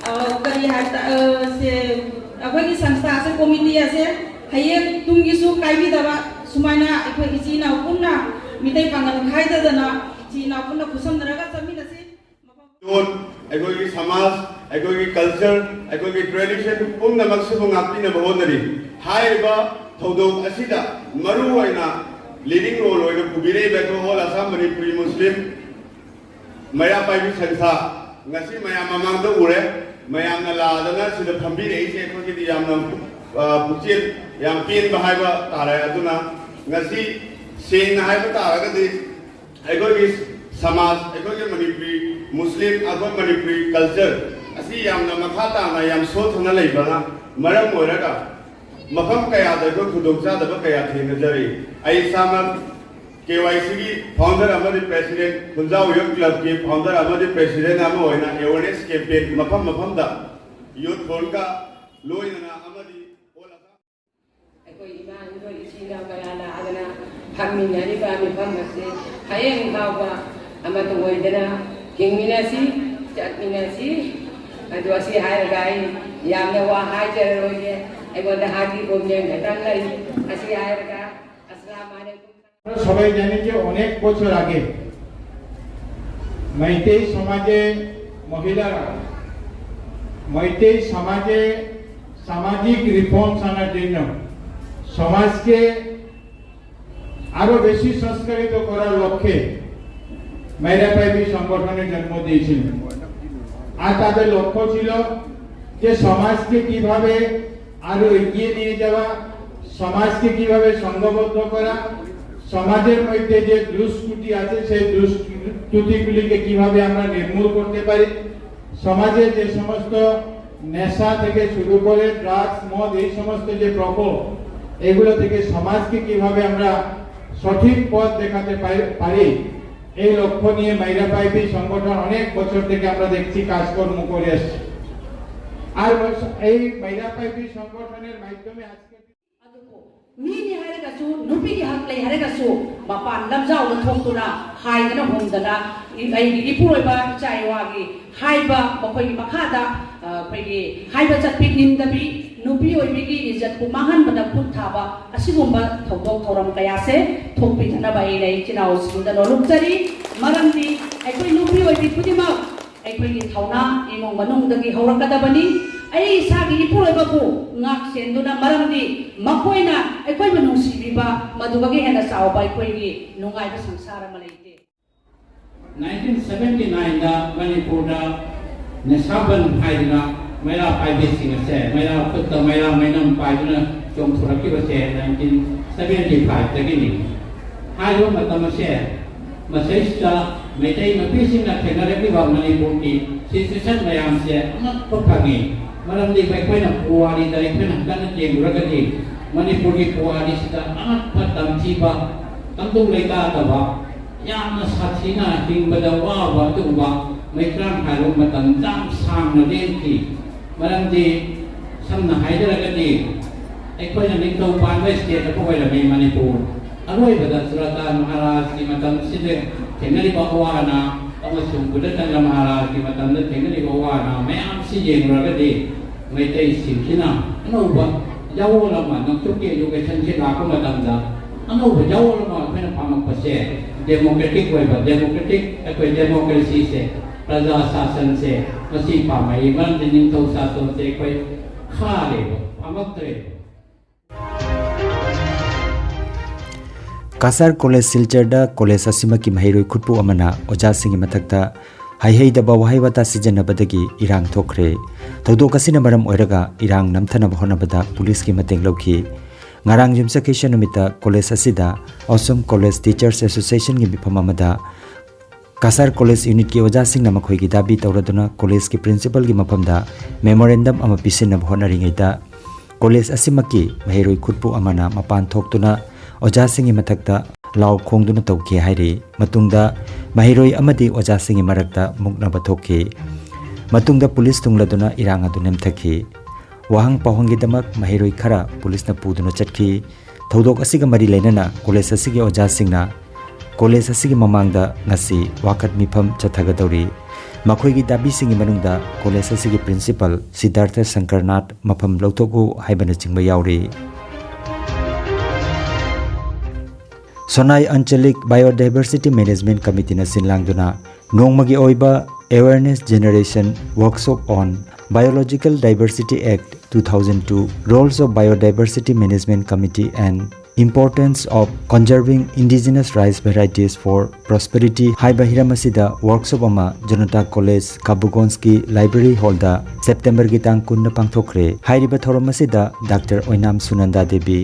ꯑ, ꯀꯔꯤ ꯍꯥꯏ ꯇ-, ꯑ, ꯁꯦ, ꯑꯩꯈꯣꯏꯒꯤ ꯁꯪꯁꯊꯥ ꯑꯁꯦ, ꯀꯣꯃꯤꯇꯤ ꯑꯁꯦ ꯍꯌꯦꯡ ꯇꯨꯡꯒꯤꯁꯨ ꯀꯥꯏꯕꯤꯗꯕ ꯁꯨꯃꯥꯏꯅ ꯑꯩꯈꯣꯏ ꯏꯆꯤꯟ ꯏꯅꯥꯎ ꯄꯨꯟꯅ ꯃꯤꯇꯩ ꯄꯥꯡꯒꯜ ꯈꯥꯏꯗꯗꯅ ꯏꯆꯤꯟ ꯏꯅꯥꯎ ꯄꯨꯟꯅ ꯈꯨꯠꯁꯝꯅꯔꯒ ꯆꯠꯃꯤꯟꯅꯁꯤ꯫ ꯂꯣꯟ, ꯑꯩꯈꯣꯏꯒꯤ ꯁꯃꯥꯖ, ꯑꯩꯈꯣꯏꯒꯤ ꯀꯜꯆꯔ, ꯑꯩꯈꯣꯏꯒꯤ ꯇ꯭ꯔꯦꯗꯤꯁꯟ ꯄꯨꯝꯅꯃꯛꯁꯤꯕꯨ ꯉꯥꯛꯄꯤꯅꯕ ꯍꯣꯠꯅꯔꯤ꯫ ꯍꯥꯏꯔꯤꯕ ꯊꯧꯗꯣꯛ ꯑꯁꯤꯗ ꯃꯔꯨ ꯑꯣꯏꯅ ꯂꯤꯗꯤꯡ ꯔꯣꯜ ꯑꯣꯏꯅ ꯄꯨꯕꯤꯔꯛꯏꯕ ꯑꯩꯈꯣꯏ ꯑꯣꯜ ꯑꯁꯥꯝ ꯃꯅꯤꯄꯨꯔꯤ ꯃꯨꯁꯂꯤꯝ ꯃꯩꯔꯥ ꯄꯥꯏꯕꯤ ꯁꯪꯁꯊꯥ ꯉꯁꯤ ꯃꯌꯥꯝ ꯃꯃꯥꯡꯗ ꯎꯔꯦ꯫ ꯃꯌꯥꯝꯅ ꯂꯥꯛꯑꯗꯅ ꯁꯤꯗ ꯐꯝꯕꯤꯔꯛꯏꯁꯦ ꯑꯩꯈꯣꯏꯒꯤꯗꯤ ꯌꯥꯝꯅ ꯑ, ꯄꯨꯛꯆꯦꯜ ꯌꯥꯝ ꯄꯦꯟꯕ ꯍꯥꯏꯕ ꯇꯥꯔꯦ꯫ ꯑꯗꯨꯅ ꯉꯁꯤ ꯁꯦꯡꯅ ꯍꯥꯏꯕ ꯇꯥꯔꯒꯗꯤ ꯑꯩꯈꯣꯏꯒꯤ ꯁꯃꯥꯖ, ꯑꯩꯈꯣꯏꯒꯤ ꯃꯅꯤꯄꯨꯔꯤ ꯃꯨꯁꯂꯤꯝ, ꯑꯩꯈꯣꯏ ꯃꯅꯤꯄꯨꯔꯤ ꯀꯜꯆꯔ ꯑꯁꯤ ꯌꯥꯝꯅ ꯃꯈꯥ ꯇꯥꯅ ꯌꯥꯝ ꯁꯣꯠꯊꯅ ꯂꯩꯕꯅ ꯃꯔꯝ ꯑꯣꯏꯔꯒ ꯃꯐꯝ ꯀꯌꯥꯗ ꯑꯩꯈꯣꯏ ꯈꯨꯗꯣꯡꯆꯥꯗꯕ ꯀꯌꯥ ꯊꯦꯡꯅꯖꯔꯤ꯫ ꯑꯩ ꯏꯁꯥꯃꯛ ꯀꯦ ꯋꯥꯏ ꯁꯤꯒꯤ ꯐꯥꯎꯟꯗꯔ ꯑꯃꯗꯤ ꯄ꯭ꯔꯦꯁꯤꯗꯦꯟꯠ, ꯈꯨꯟꯖꯥꯎ ꯌꯨꯠ ꯀ꯭ꯂꯕꯀꯤ ꯐꯥꯎꯟꯗꯔ ꯑꯃꯗꯤ ꯄ꯭ꯔꯦꯁꯤꯗꯦꯟꯠ ꯑꯃ ꯑꯣꯏꯅ ꯑꯦꯋꯦꯔꯅꯦꯁ ꯀꯦꯝꯄꯦꯟ ꯃꯐꯝ ꯃꯐꯝꯗ ꯌꯨꯠ ꯐꯣꯔꯝꯒ ꯂꯣꯏꯅꯅ ꯑꯃꯗꯤ ꯑꯣꯜ ꯑꯁꯥꯝ ꯑꯩꯈꯣꯏ ꯏꯃꯥ, ꯏꯈꯣꯏ ꯏꯆꯤꯟ ꯏꯅꯥꯎ ꯀꯌꯥ ꯂꯥꯛꯑꯒꯅ ꯐꯝꯃꯤꯟꯅꯔꯤꯕ ꯃꯤꯐꯝ ꯑꯁꯤ ꯍꯌꯦꯡ ꯐꯥꯎꯕ ꯑꯃꯠꯇ ꯑꯣꯏꯗꯅ ꯍꯤꯡꯃꯤꯟꯅꯁꯤ, ꯆꯠꯃꯤꯟꯅꯁꯤ꯫ ꯑꯗꯨ ꯑꯁꯤ ꯍꯥꯏꯔꯒ ꯑꯩ ꯌꯥꯝꯅ ꯋꯥ ꯍꯥꯏꯖꯔꯔꯣꯏꯒꯦ꯫ ꯑꯩꯉꯣꯟꯗ ꯍꯥꯏꯕꯤꯕ ꯈꯛꯇꯪ ꯂꯩ꯫ ꯑꯁꯤ ꯍꯥꯏꯔꯒ ꯑꯁꯂꯥꯝ ꯑꯂꯩꯀꯨꯝ꯫ আমরা সবাই জানি যে অনেক বছর আগে মেইতেই সমাজে মহিলারা মেইতেই সমাজে সামাজিক রিফর্মস আনার জন্য সমাজকে আরো বেশি সংস্কারিত করার লক্ষ্যে মাইরা পাইবি সংগঠনের জন্ম দিয়েছিলেন। আর তাদের লক্ষ্য ছিল যে সমাজকে কিভাবে আরো এগিয়ে নিয়ে যাওয়া, সমাজকে কিভাবে সংঘবদ্ধ করা, সমাজের মধ্যে যে দুষ্কৃতি আছে সেই দুষ্কৃতিগুলিকে কিভাবে আমরা নির্মূল করতে পারি, সমাজে যে সমস্ত নেশা থেকে শুরু করে ড্রাগস, মদ, এই সমস্ত যে প্রকোপ, এগুলো থেকে সমাজকে কিভাবে আমরা সঠিক পথ দেখাতে পারি, এই লক্ষ্য নিয়ে মাইরা পাইবি সংগঠন অনেক বছর থেকে আমরা দেখছি কাজকর্ম করে আসছে। আর এই মাইরা পাইবি সংগঠনের মাধ্যমে আজকে ꯑꯗꯨꯕꯨ ꯃꯤꯅꯤ ꯍꯥꯏꯔꯒꯁꯨ, ꯅꯨꯄꯤꯒꯤ ꯍꯛ ꯂꯩ ꯍꯥꯏꯔꯒꯁꯨ, ꯃꯄꯥꯟ ꯂꯝꯖꯥꯎꯗ ꯊꯣꯛꯇꯨꯅ ꯍꯥꯏꯗꯅ ꯍꯨꯝꯗꯅ ꯑꯩꯒꯤ ꯏꯄꯨꯔꯣꯏꯕ ꯏꯆꯥ ꯏꯋꯥꯒꯤ ꯍꯥꯏꯕ ꯃꯈꯣꯏꯒꯤ ꯃꯈꯥꯗ ꯑꯩꯈꯣꯏꯒꯤ ꯍꯥꯏꯕ ꯆꯠꯄꯤ ꯏꯟꯗꯕꯤ, ꯅꯨꯄꯤ ꯑꯣꯏꯕꯤꯒꯤ ꯏꯖꯠꯄꯨ ꯃꯥꯡꯍꯟꯕꯗ ꯈꯨꯠ ꯊꯥꯕ ꯑꯁꯤꯒꯨꯝꯕ ꯊꯧꯗꯣꯛ ꯊꯧꯔꯝ ꯀꯌꯥꯁꯦ ꯊꯣꯛꯄꯤꯗꯅꯕ ꯑꯩꯅ ꯏꯆꯤꯟ ꯏꯅꯥꯎꯁꯤꯡꯗ ꯅꯣꯂꯨꯛꯆꯔꯤ꯫ ꯃꯔꯝꯗꯤ ꯑꯩꯈꯣꯏ ꯅꯨꯄꯤ ꯑꯣꯏꯕꯤ ꯈꯨꯗꯤꯡꯃꯛ ꯑꯩꯈꯣꯏꯒꯤ ꯊꯧꯅꯥ ꯏꯃꯨꯡ ꯃꯅꯨꯡꯗꯒꯤ ꯍꯧꯔꯛꯀꯗꯕꯅꯤ꯫ ꯑꯩ ꯏꯁꯥꯒꯤ ꯏꯄꯨꯔꯣꯏꯕꯕꯨ ꯉꯥꯛ ꯁꯦꯟꯗꯨꯅ, ꯃꯔꯝꯗꯤ ꯃꯈꯣꯏꯅ ꯑꯩꯈꯣꯏꯕꯨ ꯅꯨꯡꯁꯤꯕꯤꯕ ꯃꯗꯨꯗꯒꯤ ꯍꯦꯟꯅ ꯆꯥꯎꯕ ꯑꯩꯈꯣꯏꯒꯤ ꯅꯨꯡꯉꯥꯏꯕ ꯁꯪꯁꯥꯔ ꯑꯃ ꯂꯩꯇꯦ꯫ ꯅꯥꯏꯟꯇꯤꯟ ꯁꯕꯦꯟꯇꯤ ꯅꯥꯏꯟꯗ ꯃꯅꯤꯄꯨꯔꯗ ꯅꯤꯁꯥ ꯕꯟ ꯍꯥꯏꯗꯅ ꯃꯩꯔꯥ ꯄꯥꯏꯕꯤꯁꯤꯡ ꯑꯁꯦ ꯃꯩꯔꯥ ꯈꯨꯠꯇ ꯃꯩꯔꯥ ꯃꯩꯅꯝ ꯄꯥꯏꯗꯨꯅ ꯆꯣꯡꯊꯣꯔꯛꯈꯤꯕꯁꯦ ꯅꯥꯏꯟꯇꯤꯟ ꯁꯕꯦꯟꯇꯤ ꯐꯥꯏꯚꯇꯒꯤꯅꯤ꯫ ꯍꯥꯏꯔꯤꯕ ꯃꯇꯝ ꯑꯁꯦ ꯃꯁꯤꯗ ꯃꯩꯇꯩ ꯅꯨꯄꯤꯁꯤꯡꯅ ꯊꯦꯡꯅꯔꯛꯂꯤꯕ ꯃꯅꯤꯄꯨꯔꯒꯤ ꯁꯤꯆꯨꯋꯦꯁꯟ ꯃꯌꯥꯝꯁꯦ ꯑꯉꯛꯄ ꯐꯪꯉꯤ꯫ ꯃꯔꯝꯗꯤ ꯑꯩꯈꯣꯏꯅ ꯄꯨꯋꯥꯔꯤꯗ ꯑꯩꯈꯣꯏꯅ ꯍꯟꯗꯛꯅ ꯌꯦꯡꯂꯨꯔꯒꯗꯤ ꯃꯅꯤꯄꯨꯔꯒꯤ ꯄꯨꯋꯥꯔꯤꯁꯤꯗ ꯑꯉꯛꯄ ꯇꯝꯊꯤꯕ, ꯇꯪꯗꯨ ꯂꯩꯇꯥꯗꯕ, ꯌꯥꯝꯅ ꯁꯥꯊꯤꯅ ꯍꯤꯡꯕꯗ ꯋꯥꯕ ꯑꯗꯨꯒꯨꯝꯕ ꯃꯩꯇ꯭ꯔꯥꯡ ꯍꯥꯏꯕ ꯃꯇꯝ ꯌꯥꯝ ꯁꯥꯡꯅ ꯂꯦꯟꯈꯤ꯫ ꯃꯔꯝꯗꯤ ꯁꯝꯅ ꯍꯥꯏꯖꯔꯒꯗꯤ ꯑꯩꯈꯣꯏꯅ ꯅꯤꯡꯊꯧ ꯄꯥꯟꯕ ꯁ꯭ꯇꯦꯠ ꯑꯃ ꯑꯣꯏꯔꯝꯃꯤ ꯃꯅꯤꯄꯨꯔ꯫ ꯑꯔꯣꯏꯕꯗ ꯆꯨꯔꯥꯆꯥꯟ ꯃꯍꯥꯔꯥꯖꯀꯤ ꯃꯇꯝꯁꯤꯗ ꯊꯦꯡꯅꯔꯤꯕ ꯑꯋꯥ ꯑꯅꯥ ꯑꯃꯁꯨꯡ ꯕꯨꯙꯆꯟꯗ꯭ꯔ ꯃꯍꯥꯔꯥꯖꯀꯤ ꯃꯇꯝꯗ ꯊꯦꯡꯅꯔꯤꯕ ꯑꯋꯥ ꯑꯅꯥ ꯃꯌꯥꯝꯁꯤ ꯌꯦꯡꯂꯨꯔꯒꯗꯤ ꯃꯩꯇꯩꯁꯤꯡꯁꯤꯅ ꯑꯅꯧꯕ ꯌꯥꯑꯣꯜ ꯑꯃ, ꯅꯣꯡꯆꯨꯞꯀꯤ ꯏꯖꯨꯀꯦꯁꯟꯁꯤ ꯂꯥꯛꯄ ꯃꯇꯝꯗ ꯑꯅꯧꯕ ꯌꯥꯑꯣꯜ ꯑꯃ ꯑꯩꯈꯣꯏꯅ ꯄꯥꯝꯃꯛꯄꯁꯦ ꯗꯦꯃꯣꯀ꯭ꯔꯦꯇꯤꯛ ꯑꯣꯏꯕ, ꯗꯦꯃꯣꯀ꯭ꯔꯦꯇꯤꯛ, ꯑꯩꯈꯣꯏ ꯗꯦꯃꯣꯀ꯭ꯔꯦꯁꯤꯁꯦ, ꯄ꯭ꯔꯖꯥ ꯁꯥꯁꯟꯁꯦ, ꯃꯁꯤ ꯄꯥꯝꯃꯛꯏ꯫ ꯃꯔꯝꯗꯤ ꯅꯤꯡꯊꯧ ꯁꯥꯁꯣꯟꯁꯦ ꯑꯩꯈꯣꯏ ꯈꯥꯔꯦꯕ, ꯄꯥꯝꯃꯛꯇ꯭ꯔꯦꯕ꯫ ꯀꯁꯥꯔ ꯀꯣꯂꯦꯖ ꯁꯤꯜꯆꯔꯗ ꯀꯣꯂꯦꯖ ꯑꯁꯤꯃꯛꯀꯤ ꯃꯍꯩꯔꯣꯏ ꯈꯨꯠꯄꯨ ꯑꯃꯅ ꯑꯣꯖꯥꯁꯤꯡꯒꯤ ꯃꯊꯛꯇ ꯍꯩꯍꯩꯗꯕ ꯋꯥꯍꯩ ꯋꯥꯇꯥ ꯁꯤꯖꯤꯟꯅꯕꯗꯒꯤ ꯏꯔꯥꯡ ꯊꯣꯛꯈ꯭ꯔꯦ꯫ ꯊꯧꯗꯣꯛ ꯑꯁꯤꯅ ꯃꯔꯝ ꯑꯣꯏꯔꯒ ꯏꯔꯥꯡ ꯅꯝꯊꯅꯕ ꯍꯣꯠꯅꯕꯗ ꯄꯨꯂꯤꯁꯀꯤ ꯃꯇꯦꯡ ꯂꯧꯈꯤ꯫ ꯉꯔꯥꯡ ꯌꯨꯝꯁꯀꯩꯁ ꯅꯨꯃꯤꯠꯇ ꯀꯣꯂꯦꯖ ꯑꯁꯤꯗ ꯑꯣꯁꯝ ꯀꯣꯂꯦꯖ ꯇꯤꯆꯔꯁ ꯑꯦꯁꯣꯁꯤꯌꯦꯁꯟꯒꯤ ꯃꯤꯐꯝ ꯑꯃꯗ ꯀꯁꯥꯔ ꯀꯣꯂꯦꯖ ꯌꯨꯅꯤꯠꯀꯤ ꯑꯣꯖꯥꯁꯤꯡꯅ ꯃꯈꯣꯏꯒꯤ ꯗꯥꯕꯤ ꯇꯧꯔꯗꯨꯅ ꯀꯣꯂꯦꯖꯀꯤ ꯄ꯭ꯔꯤꯟꯁꯤꯄꯜꯒꯤ ꯃꯐꯝꯗ ꯃꯦꯃꯣꯔꯦꯟꯗꯝ ꯑꯃ ꯄꯤꯁꯤꯟꯅꯕ ꯍꯣꯠꯅꯔꯤꯉꯩꯗ ꯀꯣꯂꯦꯖ ꯑꯁꯤꯃꯛꯀꯤ ꯃꯍꯩꯔꯣꯏ ꯈꯨꯠꯄꯨ ꯑꯃꯅ ꯃꯄꯥꯟ ꯊꯣꯛꯇꯨꯅ ꯑꯣꯖꯥꯁꯤꯡꯒꯤ ꯃꯊꯛꯇ ꯂꯥꯎ ꯈꯣꯡꯗꯨꯅ ꯇꯧꯈꯤ ꯍꯥꯏꯔꯤ꯫ ꯃꯇꯨꯡꯗ ꯃꯍꯩꯔꯣꯏ ꯑꯃꯗꯤ ꯑꯣꯖꯥꯁꯤꯡꯒꯤ ꯃꯔꯛꯇ ꯃꯨꯛꯅꯕ ꯊꯣꯛꯈꯤ꯫ ꯃꯇꯨꯡꯗ ꯄꯨꯂꯤꯁ ꯇꯨꯡꯂꯗꯨꯅ ꯏꯔꯥꯡ ꯑꯗꯨ ꯅꯦꯝꯊꯈꯤ꯫ ꯋꯥꯍꯪ ꯄꯥꯎꯍꯪꯒꯤꯗꯃꯛ ꯃꯍꯩꯔꯣꯏ ꯈꯔ ꯄꯨꯂꯤꯁꯅ ꯄꯨꯗꯨꯅ ꯆꯠꯈꯤ꯫ ꯊꯧꯗꯣꯛ ꯑꯁꯤꯒ ꯃꯔꯤ ꯂꯩꯅꯅ ꯀꯣꯂꯦꯖ ꯑꯁꯤꯒꯤ ꯑꯣꯖꯥꯁꯤꯡꯅ ꯀꯣꯂꯦꯖ ꯑꯁꯤꯒꯤ ꯃꯃꯥꯡꯗ ꯉꯁꯤ ꯋꯥꯀꯠ ꯃꯤꯐꯝ ꯆꯠꯊꯒꯗꯧꯔꯤ꯫ ꯃꯈꯣꯏꯒꯤ ꯗꯥꯕꯤꯁꯤꯡꯒꯤ ꯃꯅꯨꯡꯗ ꯀꯣꯂꯦꯖ ꯑꯁꯤꯒꯤ ꯄ꯭ꯔꯤꯟꯁꯤꯄꯜ ꯁꯤꯗꯥꯔꯊ ꯁꯪꯀꯔꯅꯥꯊ ꯃꯐꯝ ꯂꯧꯊꯣꯛꯎ ꯍꯥꯏꯕꯅꯆꯤꯡꯕ ꯌꯥꯎꯔꯤ꯫ ꯁꯣꯅꯥꯏ ꯑꯟꯆꯂꯤꯛ ꯕꯥꯏꯑꯣꯗꯥꯏꯚꯔꯁꯤꯇꯤ ꯃꯦꯅꯦꯖꯃꯦꯟꯠ ꯀꯃꯤꯇꯤꯅ ꯁꯤꯟ ꯂꯥꯡꯗꯨꯅ ꯅꯣꯡꯃꯒꯤ ꯑꯣꯏꯕ Awareness Generation Workshop on Biological Diversity Act two thousand two, Roles of Biodiversity Management Committee and Importance of Conserving Indigenous Rice Varieties for Prosperity ꯍꯥꯏꯕ ꯍꯤꯔꯝ ꯑꯁꯤꯗ ꯋꯥꯔꯛꯁꯣꯞ ꯑꯃ ꯖꯅꯇꯥ ꯀꯣꯂꯦꯖ ꯀꯥꯕꯨꯒꯣꯟꯁꯀꯤ ꯂꯥꯏꯕ꯭ꯔꯦꯔꯤ ꯍꯣꯜꯗ ꯁꯦꯞꯇꯦꯝꯕꯔꯒꯤ ꯇꯥꯡ ꯀꯨꯟꯗ ꯄꯥꯡꯊꯣꯛꯈ꯭ꯔꯦ꯫ ꯍꯥꯏꯔꯤꯕ ꯊꯧꯔꯝ ꯑꯁꯤꯗ doctor Oinam Sunanda Devi,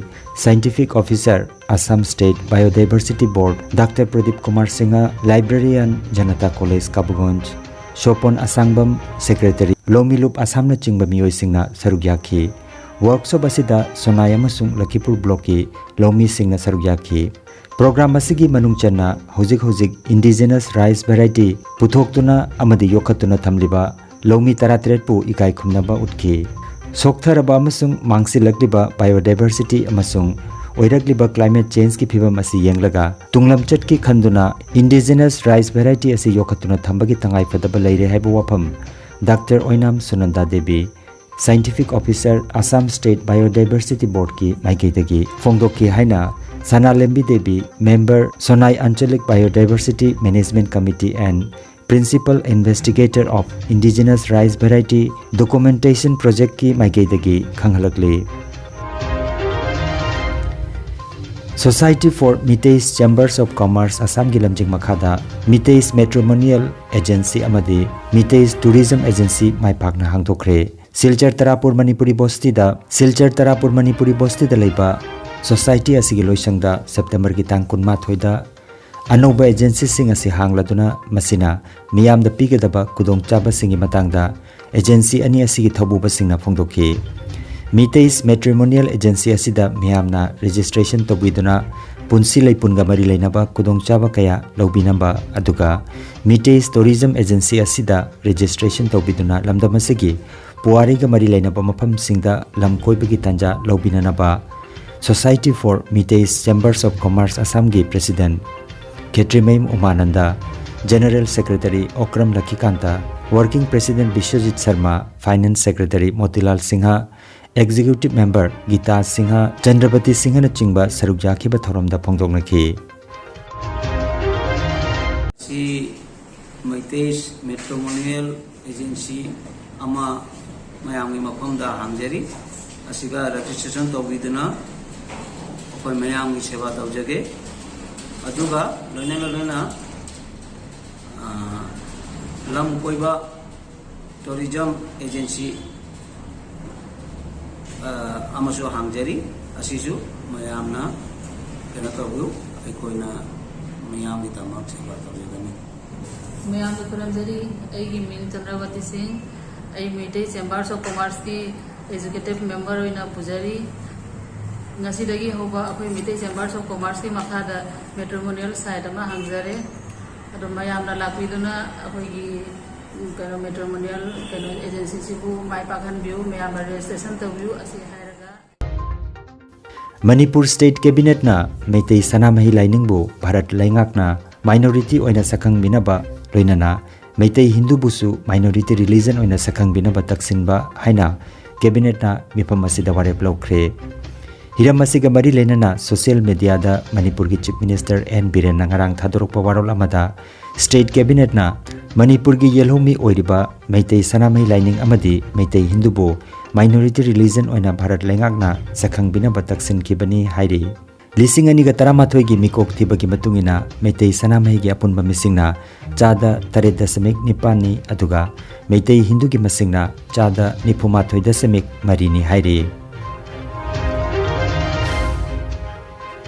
Scientific Officer, Assam State Biodiversity Board, doctor Pradip Kumar Singh, Librarian, Janata college Kabuganj, Sopon Asangbam, Secretary, ꯂꯧꯃꯤꯂꯨꯞ ꯑꯁꯥꯝꯅꯆꯤꯡꯕ ꯃꯤꯑꯣꯏꯁꯤꯡꯅ ꯁꯔꯨꯛ ꯌꯥꯈꯤ꯫ ꯋꯥꯔꯛꯁꯣꯞ ꯑꯁꯤꯗ ꯁꯣꯅꯥꯏ ꯑꯃꯁꯨꯡ ꯂꯈꯤꯄꯨꯔ ꯕ꯭ꯂꯣꯛꯀꯤ ꯂꯧꯃꯤꯁꯤꯡꯅ ꯁꯔꯨꯛ ꯌꯥꯈꯤ꯫ ꯄ꯭ꯔꯣꯒ꯭ꯔꯥꯝ ꯑꯁꯤꯒꯤ ꯃꯅꯨꯡ ꯆꯟꯅ ꯍꯧꯖꯤꯛ ꯍꯧꯖꯤꯛ Indigenous Rice Variety ꯄꯨꯊꯣꯛꯇꯨꯅ ꯑꯃꯗꯤ ꯌꯣꯛꯈꯠꯇꯨꯅ ꯊꯝꯂꯤꯕ ꯂꯧꯃꯤ ꯇꯔꯥꯇꯔꯦꯠꯄꯨ ꯏꯀꯥꯏ ꯈꯨꯝꯅꯕ ꯎꯠꯈꯤ꯫ ꯁꯣꯛꯊꯔꯕ ꯑꯃꯁꯨꯡ ꯃꯥꯡꯁꯤꯜꯂꯛꯂꯤꯕ biodiversity ꯑꯃꯁꯨꯡ ꯑꯣꯏꯔꯛꯂꯤꯕ climate changeꯀꯤ ꯐꯤꯕꯝ ꯑꯁꯤ ꯌꯦꯡꯂꯒ ꯇꯨꯡꯂꯝꯆꯠꯀꯤ ꯈꯟꯗꯨꯅ Indigenous Rice Variety ꯑꯁꯤ ꯌꯣꯛꯈꯠꯇꯨꯅ ꯊꯝꯕꯒꯤ ꯇꯉꯥꯏꯐꯗꯕ ꯂꯩꯔꯦ ꯍꯥꯏꯕ ꯋꯥꯐꯝ doctor Oinam Sunanda Devi, Scientific Officer, Assam State Biodiversity Boardꯀꯤ ꯃꯥꯏꯀꯩꯗꯒꯤ ꯐꯣꯡꯗꯣꯛꯈꯤ ꯍꯥꯏꯅ ꯁꯅꯥꯂꯦꯝꯕꯤ Devi, Member, Sonai Anchalik Biodiversity Management Committee and Principal Investigator of Indigenous Rice Variety Documentation Projectꯀꯤ ꯃꯥꯏꯀꯩꯗꯒꯤ ꯈꯪꯍꯜꯂꯛꯂꯤ꯫ Society for Meiteis Chambers of Commerce ꯑꯁꯥꯝꯒꯤ ꯂꯝꯖꯤꯡ ꯃꯈꯥꯗ Meiteis Matrimonial Agency ꯑꯃꯗꯤ Meiteis Tourism Agency ꯃꯥꯏ ꯄꯥꯛꯅ ꯍꯥꯡꯗꯣꯛꯈ꯭ꯔꯦ꯫ ꯁꯤꯜꯆꯔ ꯇꯔꯥꯄꯨꯔ ꯃꯅꯤꯄꯨꯔꯤ ꯕꯣꯁꯇꯤꯗ, ꯁꯤꯜꯆꯔ ꯇꯔꯥꯄꯨꯔ ꯃꯅꯤꯄꯨꯔꯤ ꯕꯣꯁꯇꯤꯗ ꯂꯩꯕ ꯁꯣꯁꯥꯏꯇꯤ ꯑꯁꯤꯒꯤ ꯂꯣꯏꯁꯪꯗ ꯁꯦꯞꯇꯦꯝꯕꯔꯒꯤ ꯇꯥꯡ ꯀꯨꯟꯃꯥꯊꯣꯏꯗ ꯑꯅꯧꯕ ꯑꯦꯖꯦꯟꯁꯤꯁꯤꯡ ꯑꯁꯤ ꯍꯥꯡꯂꯗꯨꯅ ꯃꯁꯤꯅ ꯃꯤꯌꯥꯝꯗ ꯄꯤꯒꯗꯕ ꯈꯨꯗꯣꯡꯆꯥꯕꯁꯤꯡꯒꯤ ꯃꯇꯥꯡꯗ ꯑꯦꯖꯦꯟꯁꯤ ꯑꯅꯤ ꯑꯁꯤꯒꯤ ꯊꯧꯕꯨꯕꯁꯤꯡꯅ ꯐꯣꯡꯗꯣꯛꯈꯤ꯫ Meiteis Matrimonial Agency ꯑꯁꯤꯗ ꯃꯤꯌꯥꯝꯅ ꯔꯦꯖꯤꯁꯇ꯭ꯔꯦꯁꯟ ꯇꯧꯕꯤꯗꯨꯅ ꯄꯨꯟꯁꯤ ꯂꯩꯄꯨꯟꯒ ꯃꯔꯤ ꯂꯩꯅꯕ ꯈꯨꯗꯣꯡꯆꯥꯕ ꯀꯌꯥ ꯂꯧꯕꯤꯅꯕ, ꯑꯗꯨꯒ Meiteis Tourism Agency ꯑꯁꯤꯗ ꯔꯦꯖꯤꯁꯇ꯭ꯔꯦꯁꯟ ꯇꯧꯕꯤꯗꯨꯅ ꯂꯝꯗꯝ ꯑꯁꯤꯒꯤ ꯄꯨꯋꯥꯔꯤꯒ ꯃꯔꯤ ꯂꯩꯅꯕ ꯃꯐꯝꯁꯤꯡꯗ ꯂꯝ ꯀꯣꯏꯕꯒꯤ ꯇꯥꯟꯖꯥ ꯂꯧꯕꯤꯅꯅꯕ Society for Meiteis Chambers of Commerce ꯑꯁꯥꯝꯒꯤ president Khetrimayum Umananda, general secretary Okram Lakhikanta, working president Biswajit Sharma, finance secretary Motilal Singh, executive member Gita Singh, Chandrabati ꯁꯤꯡꯍꯅꯆꯤꯡꯕ ꯁꯔꯨꯛ ꯌꯥꯈꯤꯕ ꯊꯧꯔꯝꯗ ꯐꯣꯡꯗꯣꯛꯅꯈꯤ꯫ ꯁꯤ ꯃꯩꯇꯩ ꯃꯦꯇ꯭ꯔꯤꯃꯣꯅꯤꯌꯦꯜ ꯑꯦꯖꯦꯟꯁꯤ ꯑꯃ ꯃꯌꯥꯝꯒꯤ ꯃꯐꯝꯗ ꯍꯥꯡꯖꯔꯤ꯫ ꯑꯁꯤꯒ ꯔꯦꯖꯤꯁꯇ꯭ꯔꯦꯁꯟ ꯇꯧꯕꯤꯗꯨꯅ ꯑꯩꯈꯣꯏ ꯃꯌꯥꯝꯒꯤ ꯁꯦꯕꯥ ꯇꯧꯖꯒꯦ꯫ ꯑꯗꯨꯒ ꯂꯣꯏꯅꯅ ꯂꯣꯏꯅꯅ, ꯑ, ꯂꯝ ꯀꯣꯏꯕ ꯇꯨꯔꯤꯖꯝ ꯑꯦꯖꯦꯟꯁꯤ, ꯑ, ꯑꯃꯁꯨ ꯍꯥꯡꯖꯔꯤ꯫ ꯑꯁꯤꯁꯨ ꯃꯌꯥꯝꯅ ꯀꯩꯅꯣ ꯇꯧꯕꯤꯌꯨ꯫ ꯑꯩꯈꯣꯏꯅ ꯃꯤꯌꯥꯝꯒꯤꯗꯃꯛ ꯁꯦꯕꯥ ꯇꯧꯖꯒꯅꯤ꯫ ꯃꯌꯥꯝꯗ ꯈꯨꯔꯨꯝꯖꯔꯤ꯫ ꯑꯩꯒꯤ ꯃꯤꯡ ꯆꯟꯗ꯭ꯔꯕꯇꯤ ꯁꯤꯡ꯫ ꯑꯩ ꯃꯩꯇꯩ ꯆꯦꯝꯕꯔꯁ ꯑꯣꯐ ꯀꯣꯃꯔꯁꯀꯤ ꯑꯦꯖꯨꯀꯦꯇꯤꯚ ꯃꯦꯝꯕꯔ ꯑꯣꯏꯅ ꯄꯨꯖꯔꯤ꯫ ꯉꯁꯤꯗꯒꯤ ꯍꯧꯕ ꯑꯩꯈꯣꯏ ꯃꯩꯇꯩ ꯆꯦꯝꯕꯔꯁ ꯑꯣꯐ ꯀꯣꯃꯔꯁꯀꯤ ꯃꯈꯥꯗ ꯃꯦꯇ꯭ꯔꯤꯃꯣꯅꯤꯌꯦꯜ ꯁꯥꯏꯠ ꯑꯃ ꯍꯥꯡꯖꯔꯦ꯫ ꯑꯗꯣ ꯃꯌꯥꯝꯅ ꯂꯥꯛꯄꯤꯗꯨꯅ ꯑꯩꯈꯣꯏꯒꯤ, ꯎꯝ, ꯀꯩꯅꯣ, ꯃꯦꯇ꯭ꯔꯤꯃꯣꯅꯤꯌꯦꯜ, ꯀꯩꯅꯣ, ꯑꯦꯖꯦꯟꯁꯤꯁꯤꯕꯨ ꯃꯥꯏ ꯄꯥꯛꯍꯟꯕꯤꯌꯨ, ꯃꯌꯥꯝꯅ ꯔꯦꯖꯤꯁꯇ꯭ꯔꯦꯁꯟ ꯇꯧꯕꯤꯌꯨ, ꯑꯁꯤ ꯍꯥꯏꯔꯒ꯫ ꯃꯅꯤꯄꯨꯔ ꯁ꯭ꯇꯦꯠ ꯀꯦꯕꯤꯅꯦꯠꯅ ꯃꯩꯇꯩ ꯁꯅꯥꯃꯍꯤ ꯂꯥꯏꯅꯤꯡꯕꯨ ꯚꯥꯔꯠ ꯂꯩꯉꯥꯛꯅ ꯃꯥꯏꯅꯣꯔꯤꯇꯤ ꯑꯣꯏꯅ ꯁꯛꯈꯪꯕꯤꯅꯕ, ꯂꯣꯏꯅꯅ ꯃꯩꯇꯩ ꯍꯤꯟꯗꯨꯕꯨꯁꯨ ꯃꯥꯏꯅꯣꯔꯤꯇꯤ ꯔꯤꯂꯤꯖꯟ ꯑꯣꯏꯅ ꯁꯛꯈꯪꯕꯤꯅꯕ ꯇꯛꯁꯤꯟꯕ ꯍꯥꯏꯅ ꯀꯦꯕꯤꯅꯦꯠꯅ ꯃꯤꯐꯝ ꯑꯁꯤꯗ ꯋꯥꯔꯦꯞ ꯂꯧꯈ꯭ꯔꯦ꯫ ꯍꯤꯔꯝ ꯑꯁꯤꯒ ꯃꯔꯤ ꯂꯩꯅꯅ ꯁꯣꯁꯤꯌꯦꯜ ꯃꯦꯗꯤꯌꯥꯗ ꯃꯅꯤꯄꯨꯔꯒꯤ ꯆꯤꯐ ꯃꯤꯅꯤꯁꯇꯔ ꯑꯦꯟ ꯕꯤꯔꯦꯟꯅ ꯉꯔꯥꯡ ꯊꯥꯗꯣꯔꯛꯄ ꯋꯥꯔꯣꯜ ꯑꯃꯗ, ꯁ꯭ꯇꯦꯠ ꯀꯦꯕꯤꯅꯦꯠꯅ ꯃꯅꯤꯄꯨꯔꯒꯤ ꯌꯦꯜꯍꯧꯃꯤ ꯑꯣꯏꯔꯤꯕ ꯃꯩꯇꯩ ꯁꯅꯥꯃꯍꯤ ꯂꯥꯏꯅꯤꯡ ꯑꯃꯗꯤ ꯃꯩꯇꯩ ꯍꯤꯟꯗꯨꯕꯨ ꯃꯥꯏꯅꯣꯔꯤꯇꯤ ꯔꯤꯂꯤꯖꯟ ꯑꯣꯏꯅ ꯚꯥꯔꯠ ꯂꯩꯉꯥꯛꯅ ꯁꯛꯈꯪꯕꯤꯅꯕ ꯇꯛꯁꯤꯟꯈꯤꯕꯅꯤ ꯍꯥꯏꯔꯤ꯫ ꯂꯤꯁꯤꯡ ꯑꯅꯤꯒ ꯇꯔꯥꯃꯥꯊꯣꯏꯒꯤ ꯃꯤꯀꯣꯛ ꯊꯤꯕꯒꯤ ꯃꯇꯨꯡ ꯏꯟꯅ ꯃꯩꯇꯩ ꯁꯅꯥꯃꯍꯤꯒꯤ ꯑꯄꯨꯟꯕ ꯃꯤꯁꯤꯡꯅ ꯆꯥꯗ ꯇꯔꯦꯠ ꯗꯁꯃꯤꯛ ꯅꯤꯄꯥꯟꯅꯤ, ꯑꯗꯨꯒ ꯃꯩꯇꯩ ꯍꯤꯟꯗꯨꯒꯤ ꯃꯁꯤꯡꯅ ꯆꯥꯗ ꯅꯤꯐꯨꯃꯥꯊꯣꯏ ꯗꯁꯃꯤꯛ ꯃꯔꯤꯅꯤ ꯍꯥꯏꯔꯤ꯫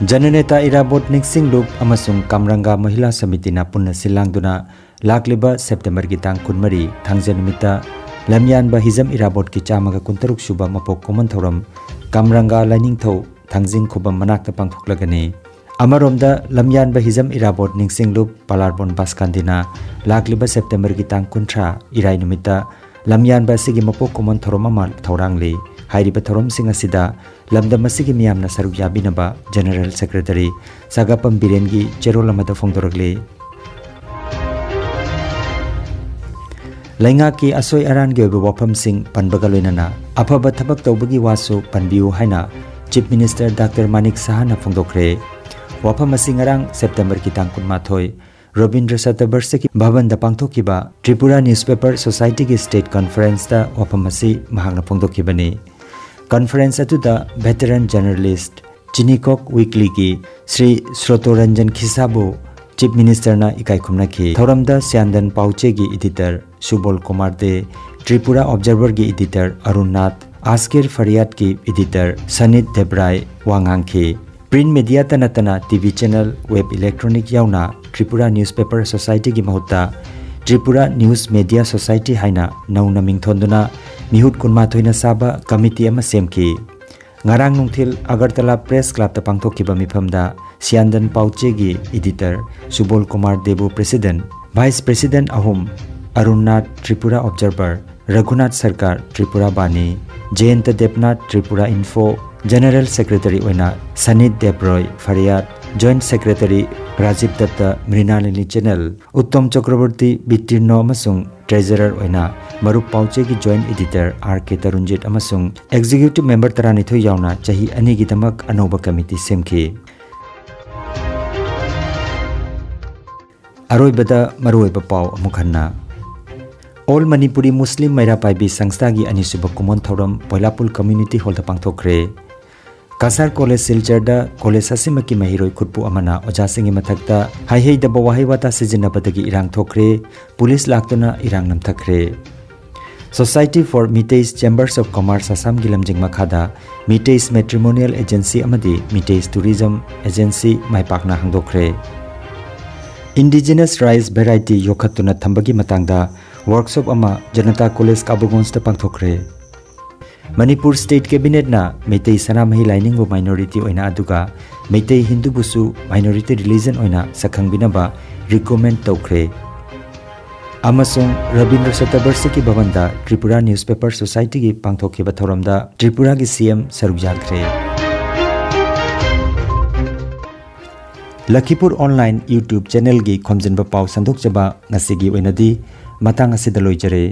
ꯖꯅꯅꯦꯇꯥ ꯏꯔꯥꯕꯣꯠ ꯅꯤꯡꯁꯤꯡꯂꯨꯞ ꯑꯃꯁꯨꯡ ꯀꯥꯝꯔꯪꯒꯥ ꯃꯍꯤꯂꯥ ꯁꯃꯤꯇꯤꯅ ꯄꯨꯟꯅ ꯁꯤꯜꯂꯥꯡꯗꯨꯅ ꯂꯥꯛꯂꯤꯕ ꯁꯦꯞꯇꯦꯝꯕꯔꯒꯤ ꯇꯥꯡ ꯀꯨꯟꯃꯔꯤ, ꯊꯥꯡꯖ ꯅꯨꯃꯤꯠꯇ ꯂꯝꯌꯥꯟꯕ ꯍꯤꯖꯝ ꯏꯔꯥꯕꯣꯠꯀꯤ ꯆꯥꯝꯃꯒ ꯀꯨꯟꯇꯔꯨꯛ ꯁꯨꯕ ꯃꯄꯣꯛ ꯀꯨꯝꯑꯣꯟ ꯊꯧꯔꯝ ꯀꯥꯝꯔꯪꯒꯥ ꯂꯥꯏꯅꯤꯡꯊꯧ ꯊꯥꯡꯖꯤꯡ ꯈꯨꯕꯝ ꯃꯅꯥꯛꯇ ꯄꯥꯡꯊꯣꯛꯂꯒꯅꯤ꯫ ꯑꯃꯔꯣꯝꯗ, ꯂꯝꯌꯥꯟꯕ ꯍꯤꯖꯝ ꯏꯔꯥꯕꯣꯠ ꯅꯤꯡꯁꯤꯡꯂꯨꯞ ꯄꯂꯥꯔꯕꯣꯟ ꯕꯥꯁꯀꯥꯟꯗꯤꯅ ꯂꯥꯛꯂꯤꯕ ꯁꯦꯞꯇꯦꯝꯕꯔꯒꯤ ꯇꯥꯡ ꯀꯨꯟꯊ꯭ꯔꯥ, ꯏꯔꯥꯏ ꯅꯨꯃꯤꯠꯇ ꯂꯝꯌꯥꯟꯕ ꯑꯁꯤꯒꯤ ꯃꯄꯣꯛ ꯀꯨꯝꯑꯣꯟ ꯊꯧꯔꯝ ꯑꯃ ꯊꯧꯔꯥꯡꯂꯤ꯫ ꯍꯥꯏꯔꯤꯕ ꯊꯧꯔꯝꯁꯤꯡ ꯑꯁꯤꯗ ꯂꯝꯗꯝ ꯑꯁꯤꯒꯤ ꯃꯤꯌꯥꯝꯅ ꯁꯔꯨꯛ ꯌꯥꯕꯤꯅꯕ ꯖꯦꯅꯔꯦꯜ ꯁꯦꯀ꯭ꯔꯦꯇꯔꯤ ꯁꯥꯒꯥꯄꯝ ꯕꯤꯔꯦꯟꯒꯤ ꯆꯦꯔꯣꯜ ꯑꯃꯗ ꯐꯣꯡꯗꯣꯔꯛꯂꯤ꯫ ꯂꯩꯉꯥꯛꯀꯤ ꯑꯁꯣꯏ ꯑꯔꯥꯟꯒꯤ ꯑꯣꯏꯕ ꯋꯥꯐꯝꯁꯤꯡ ꯄꯟꯕꯒ ꯂꯣꯏꯅꯅ ꯑꯐꯕ ꯊꯕꯛ ꯇꯧꯕꯒꯤ ꯋꯥꯁꯨ ꯄꯟꯕꯤꯌꯨ ꯍꯥꯏꯅ ꯆꯤꯐ ꯃꯤꯅꯤꯁꯇꯔ ꯗꯥꯛꯇꯔ ꯃꯥꯅꯤꯛ ꯁꯍꯥꯅ ꯐꯣꯡꯗꯣꯛꯈ꯭ꯔꯦ꯫ ꯋꯥꯐꯝ ꯑꯁꯤ ꯉꯔꯥꯡ ꯁꯦꯞꯇꯦꯝꯕꯔꯒꯤ ꯇꯥꯡ ꯀꯨꯟꯃꯥꯊꯣꯏ, ꯔꯕꯤꯟꯗ꯭ꯔ ꯁꯇꯕꯔꯁꯀꯤ ꯚꯕꯟꯗ ꯄꯥꯡꯊꯣꯛꯈꯤꯕ ꯇ꯭ꯔꯤꯄꯨꯔꯥ ꯅ꯭ꯌꯨꯁꯄꯦꯄꯔ ꯁꯣꯁꯥꯏꯇꯤꯒꯤ ꯁ꯭ꯇꯦꯠ ꯀꯟꯐꯔꯦꯟꯁꯇ ꯋꯥꯐꯝ ꯑꯁꯤ ꯃꯍꯥꯛꯅ ꯐꯣꯡꯗꯣꯛꯈꯤꯕꯅꯤ꯫ ꯀꯟꯐꯔꯦꯟꯁ ꯑꯗꯨꯗ ꯚꯦꯇꯔꯟ ꯖꯔꯅꯦꯂꯤꯁꯠ, ꯆꯤꯅꯤꯀꯣꯛ ꯋꯤꯛꯂꯤꯒꯤ ꯁ꯭ꯔꯤ ꯁ꯭ꯔꯣꯇꯣꯔꯟꯖꯟ ꯈꯤꯁꯥꯕꯨ ꯆꯤꯐ ꯃꯤꯅꯤꯁꯇꯔꯅ ꯏꯀꯥꯏ ꯈꯨꯝꯅꯈꯤ꯫ ꯊꯧꯔꯝꯗ ꯁ꯭ꯌꯥꯟꯗꯟ ꯄꯥꯎꯆꯦꯒꯤ ꯏꯗꯤꯇꯔ ꯁꯨꯕꯣꯜ ꯀꯨꯃꯥꯔ ꯗꯦ, ꯇ꯭ꯔꯤꯄꯨꯔꯥ ꯑꯣꯕꯖꯥꯔꯚꯔꯒꯤ ꯏꯗꯤꯇꯔ ꯑꯔꯨꯟ ꯅꯥꯊ, ꯑꯥꯁꯀꯤꯔ ꯐꯔꯤꯌꯥꯗꯀꯤ ꯏꯗꯤꯇꯔ ꯁꯅꯤꯠ ꯗꯦꯕ꯭ꯔꯥꯏ ꯋꯥ ꯉꯥꯡꯈꯤ꯫ ꯄ꯭ꯔꯤꯟꯠ ꯃꯦꯗꯤꯌꯥꯇ ꯅꯠꯇꯅ T V channel, web electronic ꯌꯥꯎꯅ ꯇ꯭ꯔꯤꯄꯨꯔꯥ ꯅ꯭ꯌꯨꯁꯄꯦꯄꯔ ꯁꯣꯁꯥꯏꯇꯤꯒꯤ ꯃꯍꯨꯠꯇ ꯇ꯭ꯔꯤꯄꯨꯔꯥ ꯅ꯭ꯌꯨꯁ ꯃꯦꯗꯤꯌꯥ ꯁꯣꯁꯥꯏꯇꯤ ꯍꯥꯏꯅ ꯅꯧꯅ ꯃꯤꯡꯊꯣꯟꯗꯨꯅ ꯃꯤꯍꯨꯠ ꯀꯨꯟꯃꯥꯊꯣꯏꯅ ꯁꯥꯕ ꯀꯃꯤꯇꯤ ꯑꯃ ꯁꯦꯝꯈꯤ꯫ ꯉꯔꯥꯡ ꯅꯨꯡꯊꯤꯜ ꯑꯒꯔꯇꯂꯥ ꯄ꯭ꯔꯦꯁ ꯀ꯭ꯂꯕꯇ ꯄꯥꯡꯊꯣꯛꯈꯤꯕ ꯃꯤꯐꯝꯗ ꯁ꯭ꯌꯥꯟꯗꯟ ꯄꯥꯎꯆꯦꯒꯤ editor Subol Kumar Debu president, vice president ꯑꯍꯨꯝ, Arun Nath Tripura observer, Raghunath Sarkar Tripura Bani, Jayanta Debnath Tripura info, general secretary ꯑꯣꯏꯅ ꯁꯅꯤꯠ ꯗꯦꯕ꯭ꯔꯣꯏ ꯐꯔꯤꯌꯥꯗ, joint secretary Rajib Datta Mrinalini channel, Uttam Chakraborty ꯕꯤꯇꯤꯔꯅꯣ ꯑꯃꯁꯨꯡ ꯇ꯭ꯔꯦꯖꯔꯔ ꯑꯣꯏꯅ ꯃꯔꯨꯞ ꯄꯥꯎꯆꯦꯒꯤ joint editor R K Tarunjit ꯑꯃꯁꯨꯡ ꯑꯦꯛꯖꯤꯀ꯭ꯌꯨꯇꯤꯚ ꯃꯦꯝꯕꯔ ꯇꯔꯥꯅꯤꯊꯣꯏ ꯌꯥꯎꯅ ꯆꯍꯤ ꯑꯅꯤꯒꯤꯗꯃꯛ ꯑꯅꯧꯕ ꯀꯃꯤꯇꯤ ꯁꯦꯝꯈꯤ꯫ ꯑꯔꯣꯏꯕꯗ ꯃꯔꯨꯑꯣꯏꯕ ꯄꯥꯎ ꯑꯃꯨꯛ ꯍꯟꯅ꯫ ꯑꯣꯜ ꯃꯅꯤꯄꯨꯔꯤ ꯃꯨꯁꯂꯤꯝ ꯃꯩꯔꯥ ꯄꯥꯏꯕꯤ ꯁꯪꯁꯊꯥꯒꯤ ꯑꯅꯤꯁꯨꯕ ꯀꯨꯝꯑꯣꯟ ꯊꯧꯔꯝ ꯄꯣꯏꯂꯥꯄꯨꯜ ꯀꯝꯌꯨꯅꯤꯇꯤ ꯍꯣꯜꯗ ꯄꯥꯡꯊꯣꯛꯈ꯭ꯔꯦ꯫ ꯀꯁꯥꯔ ꯀꯣꯂꯦꯖ ꯁꯤꯜꯆꯔꯗ ꯀꯣꯂꯦꯖ ꯑꯁꯤꯃꯛꯀꯤ ꯃꯍꯩꯔꯣꯏ ꯈꯨꯠꯄꯨ ꯑꯃꯅ ꯑꯣꯖꯥꯁꯤꯡꯒꯤ ꯃꯊꯛꯇ ꯍꯥꯏꯍꯩꯗꯕ ꯋꯥꯍꯩ ꯋꯥꯇꯥ ꯁꯤꯖꯤꯟꯅꯕꯗꯒꯤ ꯏꯔꯥꯡ ꯊꯣꯛꯈ꯭ꯔꯦ꯫ ꯄꯨꯂꯤꯁ ꯂꯥꯛꯇꯨꯅ ꯏꯔꯥꯡ ꯅꯝꯊꯈ꯭ꯔꯦ꯫ Society for Meiteis Chambers of Commerce ꯑꯁꯥꯝꯒꯤ ꯂꯝꯖꯤꯡ ꯃꯈꯥꯗ ꯃꯤꯇꯩꯁ ꯃꯦꯇ꯭ꯔꯤꯃꯣꯅꯤꯌꯦꯜ ꯑꯦꯖꯦꯟꯁꯤ ꯑꯃꯗꯤ ꯃꯤꯇꯩꯁ ꯇꯨꯔꯤꯖꯝ ꯑꯦꯖꯦꯟꯁꯤ ꯃꯥꯏ ꯄꯥꯛꯅ ꯍꯥꯡꯗꯣꯛꯈ꯭ꯔꯦ꯫ ꯏꯟꯗꯤꯖꯤꯅꯁ ꯔꯥꯏꯁ ꯚꯦꯔꯥꯏꯇꯤ ꯌꯣꯛꯈꯠꯇꯨꯅ ꯊꯝꯕꯒꯤ ꯃꯇꯥꯡꯗ ꯋꯥꯔꯛꯁꯣꯞ ꯑꯃ ꯖꯅꯇꯥ ꯀꯣꯂꯦꯖ ꯀꯥꯕꯨꯒꯣꯟꯁꯇ ꯄꯥꯡꯊꯣꯛꯈ꯭ꯔꯦ꯫ ꯃꯅꯤꯄꯨꯔ ꯁ꯭ꯇꯦꯠ ꯀꯦꯕꯤꯅꯦꯠꯅ ꯃꯩꯇꯩ ꯁꯅꯥꯃꯍꯤ ꯂꯥꯏꯅꯤꯡꯕꯨ ꯃꯥꯏꯅꯣꯔꯤꯇꯤ ꯑꯣꯏꯅ ꯑꯗꯨꯒ ꯃꯩꯇꯩ ꯍꯤꯟꯗꯨꯕꯨꯁꯨ ꯃꯥꯏꯅꯣꯔꯤꯇꯤ ꯔꯤꯂꯤꯖꯟ ꯑꯣꯏꯅ ꯁꯛꯈꯪꯕꯤꯅꯕ ꯔꯤꯀꯣꯃꯦꯟ ꯇꯧꯈ꯭ꯔꯦ꯫ ꯑꯃꯁꯨꯡ ꯔꯕꯤꯟꯗ꯭ꯔ ꯁꯇꯕꯔꯁꯤꯀꯤ ꯚꯕꯟꯗ ꯇ꯭ꯔꯤꯄꯨꯔꯥ ꯅ꯭ꯌꯨꯁꯄꯦꯄꯔ ꯁꯣꯁꯥꯏꯇꯤꯒꯤ ꯄꯥꯡꯊꯣꯛꯈꯤꯕ ꯊꯧꯔꯝꯗ ꯇ꯭ꯔꯤꯄꯨꯔꯥꯒꯤ ꯁꯤ ꯑꯦꯝ ꯁꯔꯨꯛ ꯌꯥꯈ꯭ꯔꯦ꯫ ꯂꯈꯤꯄꯨꯔ ꯑꯣꯟꯂꯥꯏꯟ YouTube ꯆꯦꯅꯦꯜꯒꯤ ꯈꯣꯝꯖꯤꯟꯕ ꯄꯥꯎ ꯁꯟꯗꯣꯛꯆꯕ ꯉꯁꯤꯒꯤ ꯑꯣꯏꯅꯗꯤ ꯃꯇꯥꯡ ꯑꯁꯤꯗ ꯂꯣꯏꯖꯔꯦ꯫